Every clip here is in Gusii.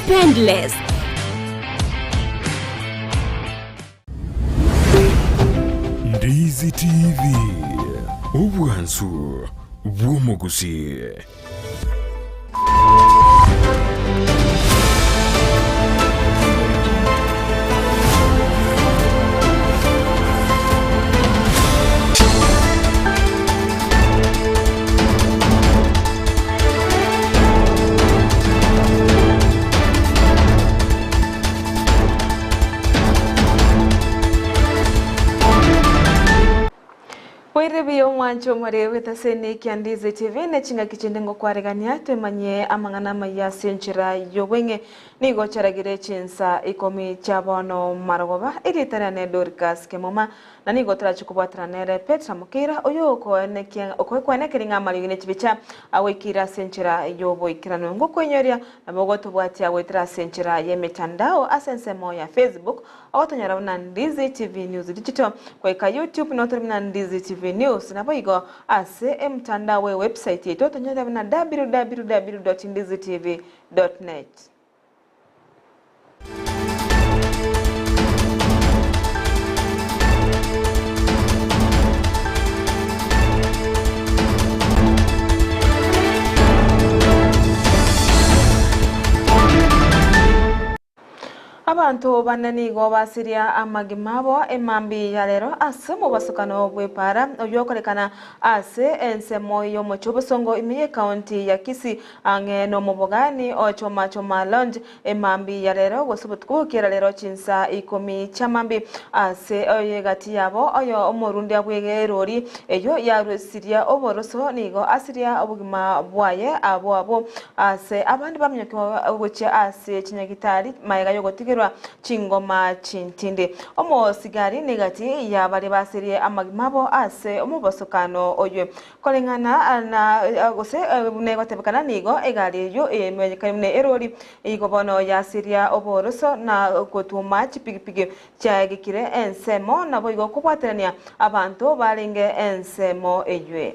Spend less. Ndizi TV, obwansu bw'omogusii. Boire buya omwancho omore bw'etaseni kia Ndizi TV ne chingaki chinde ngokwaregania twemanyie amang'ana amayia ase enchera y'obweng'e. Nigo chiaragire chinsa ikomi chia bono marogoba. Erieta riane Dorcas Kemuma na nigo torache kobwatana nere Petra Mokeira oyo okoenekia okoekeria ng'a amariogi ne chibicha agoikeire ase enchera y'oboikeranu. Ngokoinyoria nabo ogotobwatia goetera ase enchera y'emetandao ase ensemo ya Facebook Ogotonyora buna Ndizi TV News Digital, goika YouTube notore buna Ndizi TV News, naboigo ase emtandao bwe website yaito otonyore buna www.ndizitv.net. Abanto bane nigo basiria amagima abo emambia ya rero ase omobasokano bw'epaara oyio okorekana ase ensemo y'omochie obosongo ime y'ekaunti ya Kisii ang'e nomobogani o Choma Choma Lounge emambia ya rero gose obotuko gokiera rero chinsa ikomi chia mambia ase oyo egati yabo oyo omorundia bw'erori eyio yarusirie oboroso nigo asiria obogima bwaye abwo abwo Ase abande baminyokigwa gochia ase chinyagitari magega y'ogotigerwa chingoma chintindi. Omosigari negati ya baria basirie amagima abo ase omobosokano oyio. Koreng'ana na gose buna egotebekana nigo egari eyio emanyekaine buna erori igo bono yasiria oboroso na gotwoma chipigipigi chiaegekire ensemo naboigo kobwaterania abanto barenge ensemo eyio.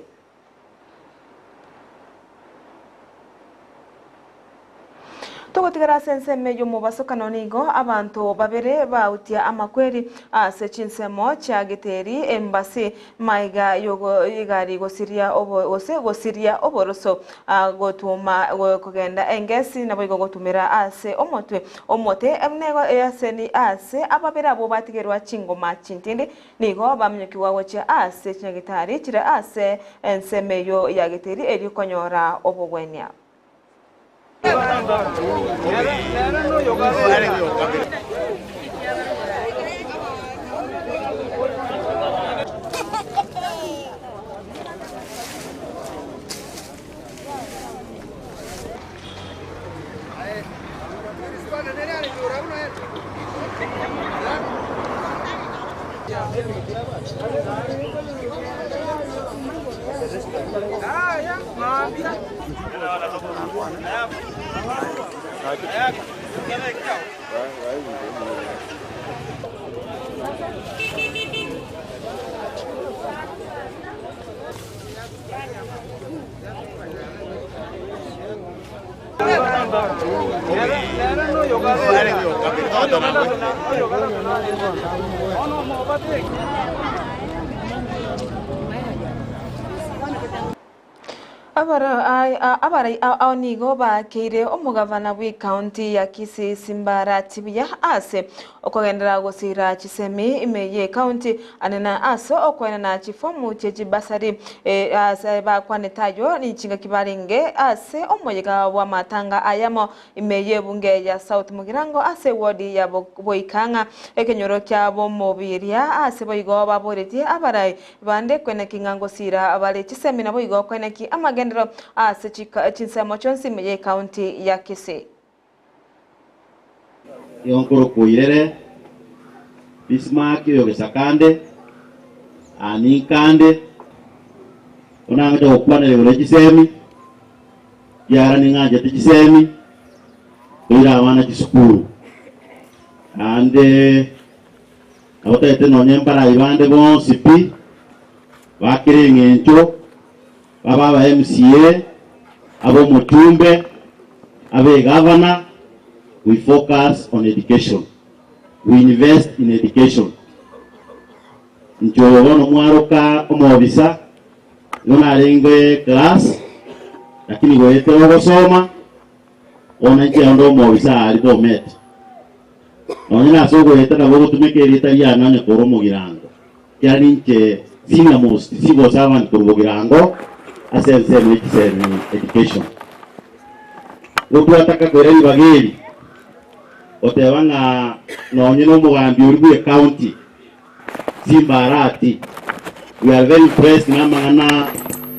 Togotigara ase ensemo eyio mobasokano nigo abanto babere bautia amakweri ase chinsemo chia Giteri embasi maiga y'egari gosiria gose gosiria oboroso gotwoma kogenda engesi naboigo gotumera ase omotwe omote ase ababere abwo batigerwa chingoma chintindi Nigo baminyokigwa gochia ase chinyagitari chire ase ensemo eyio ya Geteri erio konyora obogwenia. Abarai ao nigo baakeire omogavana bw'ecounty ya Kisii Simbara Tibuya ase okogenderera gosiira chisemi ime y'ecounty ande na ase okoenana chifomu chie chibasari Ase bakwanete ayio nechingaki barenge ase omoyega bw'amatanga ayamo ime y'ebunge ya South Mugirango ase ewodi ya Boikang'a ekenyoro kia Bomobiria ase boigo baboretie abarai bande kweneki ng'a ngosira bare chisemi naboigo kweneki amagenderero ase chinsemo chionsi ime y'ecounty ya Kisii. Nigo nkorokwa Oirere, Bismark oyo Gesakande, aa ninkande, bono nang'ache gokwanera igoro ye chisemi, ekiagera ning'anchete chisemi, toire abana chisukuru. Naende nabo tagete nonye mbarai bande bonsi pi, bakere eng'encho, babe aba MCA, abe omochumbe, abe egavana. We focus on education. We invest in education. Inche oyo bono mwaroka omobisa, igo narenge class, lakini goetera ogosoma, bono inche onde omobisa aria Bomet. Nonye nase ogoeta nabo ogotumeka erieta riane onye kore omogirango, ekiagera ninche senior most civil servant korwa bogirango ase ensemo ye chisemi education. Igo twataka koira ribaga eri goteba ng'a nonye na omogambi oria bwe ecounty Simba Arati, we are very impressed namang'ana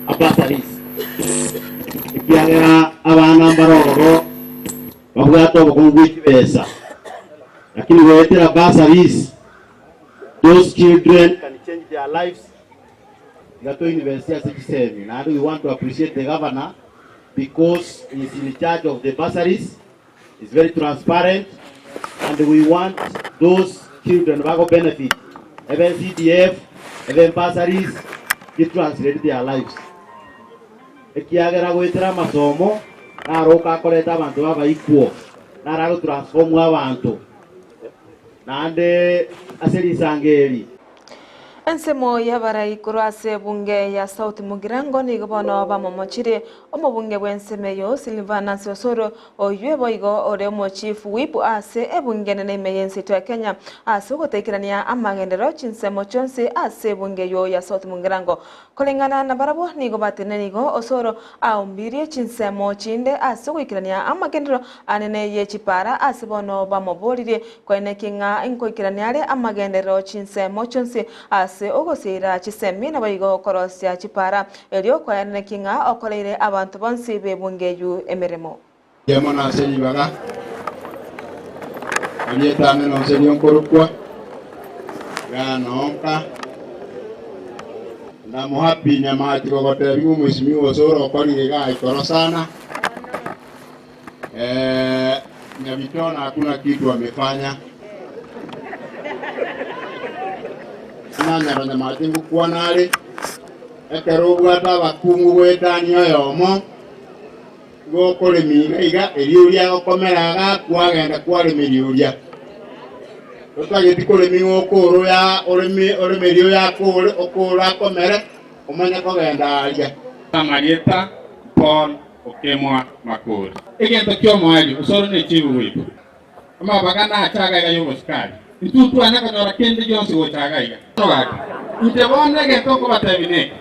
a bursaries ekiagera abana mbare ororo babwate obokong'u bwe chibesa lakini goetera bursaries those children can change their lives iga to invest ase chisemi naende we want to appreciate the governor because he is in charge of the bursaries is very transparent and we want those children bago benefit ebe CDF ebe bursaries gi translate their lives ekiagera goetera amasomo naroka akoreta abanto baba equal naro ago transform abanto naende ase risango eri. Ensemo y'abarai korwa ase ebunge ya South Mugirango nigo bono bamomochirie omobunge bw'ensemo eyio Silvanus Osoro oyio boigo ore omochief whip ase ebunge enene ime y'ense yaito ya Kenya ase ogotaikerania amagenderero chinsemo chionsi ase ebunge eyio ya South Mugirango. Koreng'ana nabarabwo nigo batenene igo Osoro aumbirie chinsemo chinde ase ogoikerania amagenderero anene ye chipara ase bono bamoboririe koeneki ng'a nkoikerania are amagenderero chinsemo chionsi ase ogosiira chisemi naboigo korosia chipara, erio koeneki ng'a okoreire abanto bonsi b'ebunge eyio emeremo. Mbuya mono ase ribaga erieta ane nonsi erio nkorokwa, iga nonka and I'm happy Nyamachi gogotebia ng'a omwesimigwa gose ore okorire igaa ikoro sana eh, Nyabitona hakuna kitu amefanya nanyora Nyamachi ngokwana are ekero obwate abakungu goetania oyomo Igo okoremia iga iga, erio oria agokomera agakwa agenda kwaremeria oria. Totageti koremia ng'a okore oyo oreme oremerie oyo akore, okore akomere, omanye kogenda aria. Amarieta, Paul Okemwa Makori. Egento ki'omoerio, osoro ne chibuguibu. Amabaga nache agaiga y'obosikari. Intwe ntwanya konyora kende gionsi gocha agaiga. Bono gaki, inche bono egento nkobatebia neke,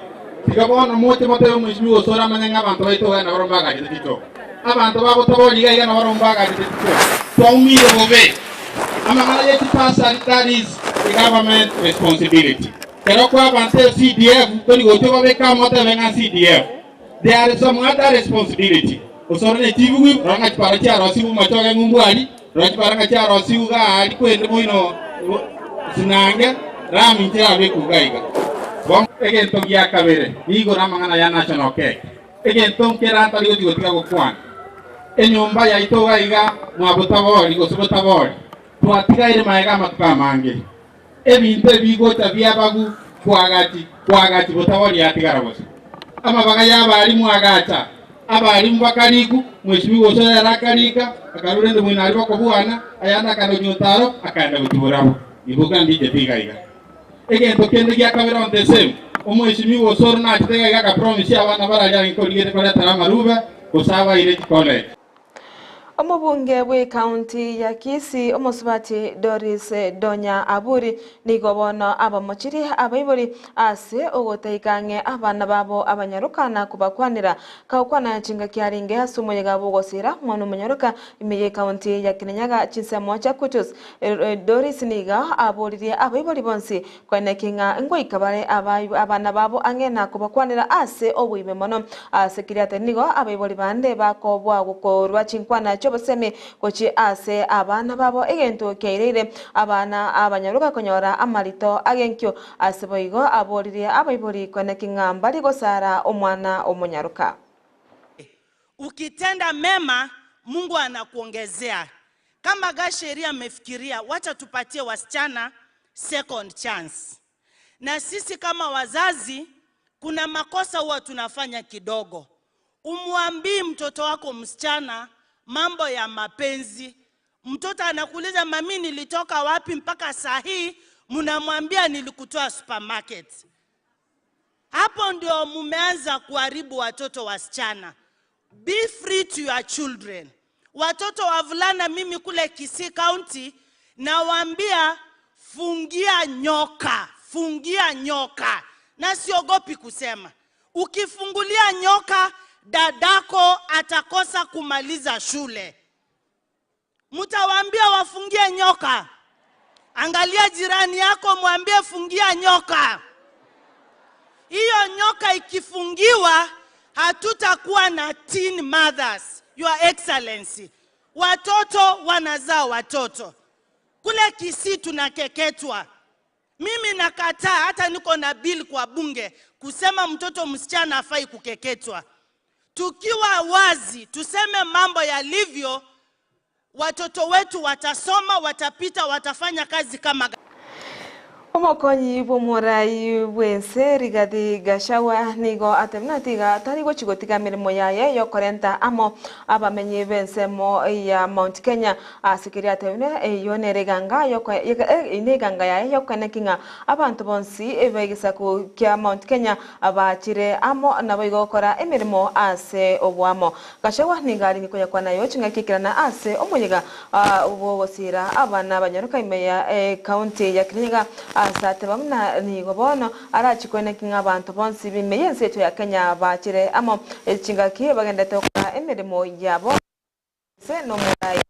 Tiga bono moche motebe omwesimi gose oramanye ng'a abanto baito iga nabarabwo mbagachete chichoo. Abanto bagotaboria iga iga nabarabwo mbagachete chichoo. Twaumire bobe. Amang'ana ye chibasari that is a government responsibility. Kero kwabanto CDF tori gocha obabeke amo otebe ng'a CDF. There is some other responsibility. Osore ne chibugwi, rora ng'a chipara chiarosigwe omochoge ng'umbu aria, rora chipara ng'a chiarosigwe iga aria kwende moino sinange, rami nchirabekwe iga iga. Bono egento gia kabere nigo namang'ana ya national cake. Egento nkere ntari gochia gotiga gokwana. Enyomba yaito iga iga mwabotabori gose botabori, twatigaire magega amatuko amange. Ebinto ebigocha biabagu kwagachi kwagachi botabori yatigara bosa. Amabaga y'abalimu agacha, abalimu bakariku, mweshimiwa gose ere akarika, akarua rende moino aria bakobwana, ayande akanochia otaro, akaenda gochia borabwo. Iboka ndichete iga iga. Egento kende gia kabere on the same, omweshimiwa gose oro nachete iga iga akapromisia abana bararia arenge korigereria koretera amarube, gose abaire chicollege. Omobunge bw'ecounty ya Kisii omosubati Doris Donya Aburi nigo bono abamochirie abaibori ase ogotaika ang'e abana babo abanyaroka na kobakwanera kagokwana chingaki arenge ase omoyega bw'ogosira omwana omonyaroka ime y'ecounty ya Kirinyaga chinsemo chia Kutus. Doris nigo aboririe abaibori bonsi Koeneki ng'a ngoika bare abana babo ang'e na kobakwanera ase oboime mono. Ase Kiriati nigo abaibori bande bakobua korua chinkwana chi'obosemi gochia ase abana babo, egento kiaireire abana abanyaroka konyora amarito ag'enkio. Ase boigo aboririe abaibori koeneki ng'a mbari gosara omwana omonyaroka. Ukitenda mema Mungu anakuongezea. Kama Gasheri amefikiria wacha tupatie wasichana second chance. Na sisi kama wazazi kuna makosa huwa tunafanya kidogo. Umwambii mtoto wako msichana mambo ya mapenzi. Mtoto anakuuliza mami, nilitoka wapi mpaka saa hii? Mnamwambia nilikutoa supermarket. Hapo ndio mumeanza kuharibu watoto wasichana. Be free to your children. Watoto wavulana, mimi kule Kisii County nawaambia fungia nyoka, fungia nyoka, na siogopi kusema, ukifungulia nyoka dadako atakosa kumaliza shule. Mtawaambia wafungie nyoka. Angalia jirani yako, mwambie fungia nyoka. Hiyo nyoka ikifungiwa, hatutakuwa na teen mothers, Your Excellency. Watoto wanazaa watoto. Kule Kisii tunakeketwa. Mimi nakataa, hata niko na bill kwa bunge kusema mtoto msichana hafai kukeketwa. Tukiwa wazi, tuseme mambo yalivyo, watoto wetu watasoma, watapita, watafanya kazi kama Omokonyi bw'omorai bwense Rigathi Gachagua nigo atemna tiga tari gochigotiga mirimo yaye yokorenta amo abamenyi b'ensemo ya Mount Kenya asikiri atebne eyo nereganga yoko ineganga yaye yokonekinga abantu bonsi ebegisaku kia Mount Kenya abachire amo nabo igokora emirimo ase obwamo. Gachagua nigo ari koyakwana nayo ching'akikirana ase omoyiga bwogosira abana banyaruka ime ya county ya Kirinyaga asate bamuna nigo bono arachikwene kinga abantu bonsi bime yense eto ya Kenya bachire amo chingaki bagendete gokora emirimo yabo se no murai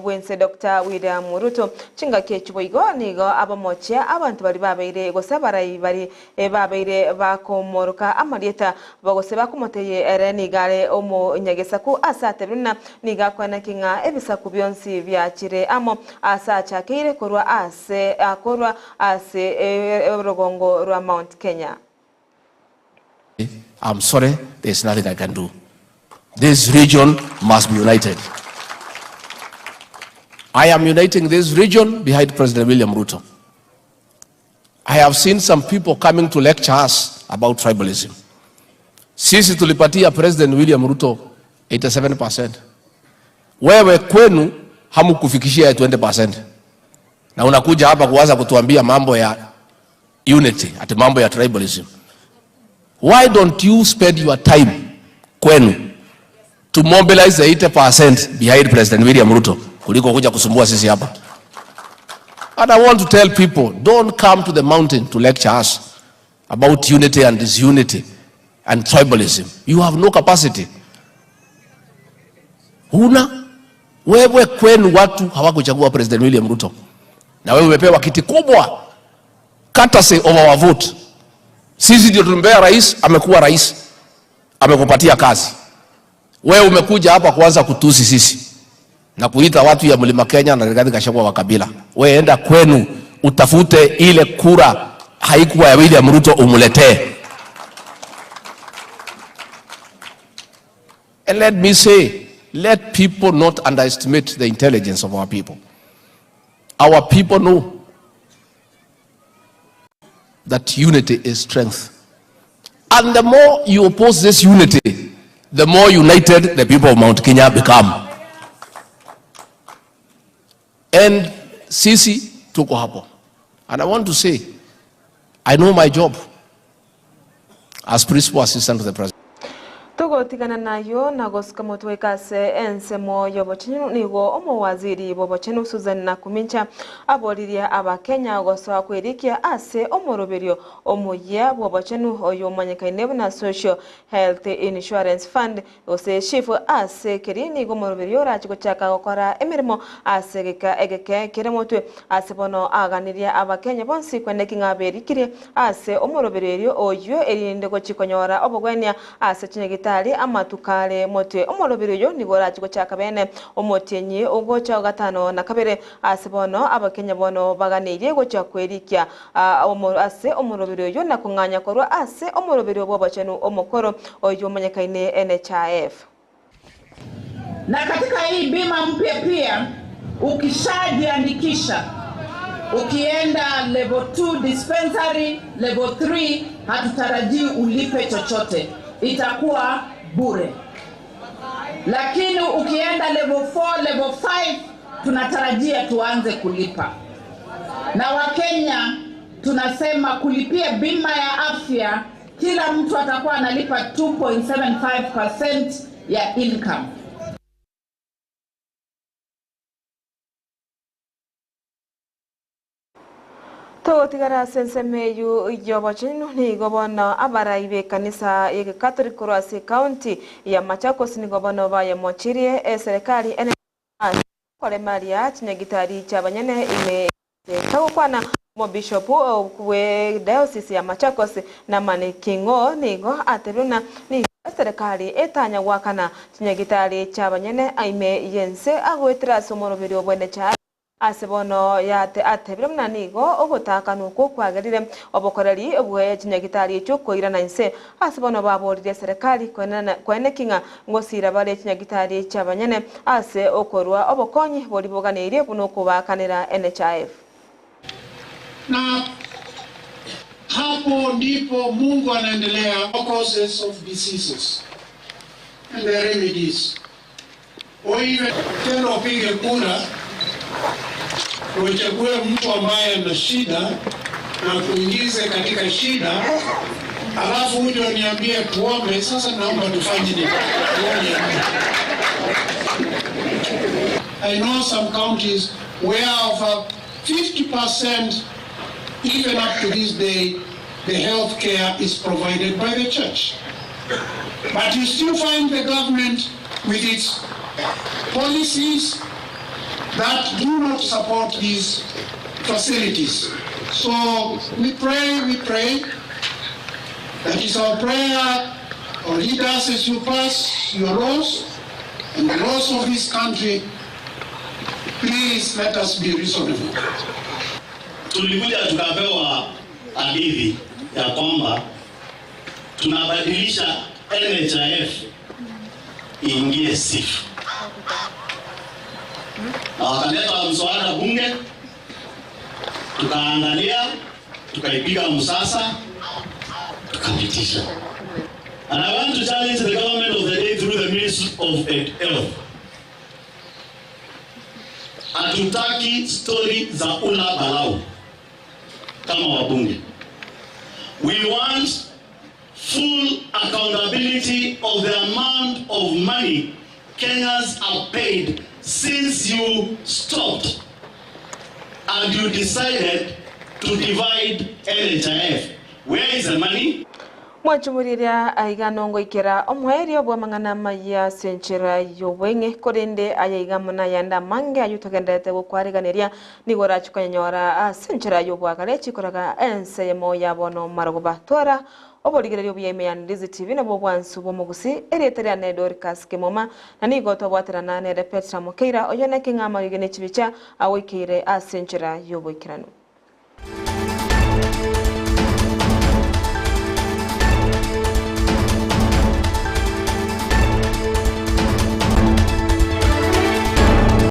bwense Dr. William Ruto chingaki echiboigo nigo abamochia abantu bari babeire gose barai bari babeire bakomoroka amarieta bagose bakomoteye ere nigare omo nyagesaku asate buna niga kwana kinga ebisaku byonsi byachire amo asa chakeire korwa ase akorwa ase rogongo rwa Mount Kenya. I'm sorry, there's nothing I can do. This region must be united. I am uniting this region behind President William Ruto. I have seen some people coming to lecture us about tribalism. Sisi tulipatia President William Ruto 87%. Wewe kwenu hamkufikishia 20%. Na unakuja hapa kuanza kutuambia mambo ya unity, ati mambo ya tribalism. Why don't you spend your time kwenu to mobilize the 80% behind President William Ruto kuliko kuja kusumbua sisi hapa? And I want to tell people, don't come to the mountain to lecture us about unity and disunity and tribalism. You have no capacity. Huna. Wewe kwenu watu hawakuchagua President William Ruto. Na wewe umepewa kiti kubwa, courtesy of our vote. Sisi ndio tulimpea rais, amekuwa rais, amekupatia kazi. Wewe umekuja hapa kuanza kutusi sisi na kuita watu ya Mlima Kenya na Rigathi Gachagua wa kabila. Wewe enda kwenu utafute ile kura haikuwa ya William Ruto umuletee. And let me say, let people not underestimate the intelligence of our people. Our people know that unity is strength. And the more you oppose this unity, the more united the people of Mount Kenya become. And sisi tuko hapo. And I want to say, I know my job as principal assistant to the president. Tugotigana nayo na gosuka motwe kase ensemo yobochenu nigo omowaziri bobochenu Susan Nakumincha aboririe abakenya gosoa kwerikia ase omoroberio omuya bwobochenu oyo omanyekaine buna Social Health Insurance Fund gose SHIF ase keri nigo omoroberio orachi gochaka gokora emirimo ase geka egeke kere motwe ase bono aganirie abakenya bonsi kwendeki ng'a ase omoroberio oyo erinde gochikonyora obogwenia ase chinyagitari amatukare motwe omorobiri oyo nigo orachi gochaka bene omotienyi ogocha gatano na kabere ase bono abakenya bono baganeirie gocha kwerikia ase omorobiri oyo na kung'anya korwa ase omorobiri bw'obochenu omokoro oyo omanyekaine NHIF. Na katika hii bima mpya pia ukishajiandikisha ukienda level 2 dispensary, level 3 hatutarajii ulipe chochote, itakuwa bure. Lakini ukienda level 4, level 5 tunatarajia tuanze kulipa, na Wakenya tunasema kulipia bima ya afya, kila mtu atakuwa analipa 2.75% ya income. Togotigara ase ensemo eywo y'obochenu nigo bono abarai b'ekanisa y'egekatoliki korwa ase ekaunti ya Machakos nigo bono bayemochirie eserekari enene ase okoremaria chinyagitari chi'abanyene ime y'ense. Tagokwana omobishopu bwe diocese ya Machakos Naman King'o nigo atebire buna nigo eserekari etanya goakana chinyagitari chi'abanyene ime y'ense agoetera ase omoroberio bw'NHIF. Ase bono yate atebire buna nigo ogotakanwa okwo kwagerire obokoreri bwe chinyagitari echio koirana inse. Ase bono baboririe eserekari koeneki ng'a ngosira bare chinyagitari chi'abanyene ase okorua obokonyi boria boganeirie buna okobaakanera NHIF. Na hapo ndipo Mungu anaendelea causes of diseases and their remedies. Oive tena upige kura uchague mtu ambaye ana shida na kuingize katika shida, alafu uje uniambie tuombe. Sasa naomba tufanye nini? I know some counties where over 50% even up to this day the health care is provided by the church. But you still find the government with its policies that do not support these facilities. So we pray, we pray. That is our prayer. Our leaders, as you pass your laws and the laws of this country, please let us be reasonable. Tulikuja tukapewa hadithi ya kwamba tunabadilisha NHIF iingie SHIF, na wakaleta mswada bunge, tukaangalia, tukaipiga msasa, tukapitisha. And I want to challenge the government of the day through the Ministry of Health. Hatutaki stori za ula balau kama wabunge. We want full accountability of the amount of money Kenyans have paid since you stopped and you decided to divide NHIF. Where is the money? Mwanchumuriria aiga nongoikera omoerio bw'amang'ana amaya ase enchera y'obweng'e korende aya iga muna ayande amange aywo togenderete gokwariganeria nigo orache konyora ase enchera y'obwagare chikoraga ense eyemo ya bono marogoba twara oborigereria obuya ime ya Ndizi TV nabwo obwansu bw'omogusi erieta riane Dorcas Kimoma na nigo twabwaterana nere Petra Mokeira oyo neke ng'a amarige ne chibicha agoikeire ase enchera y'oboikeranu.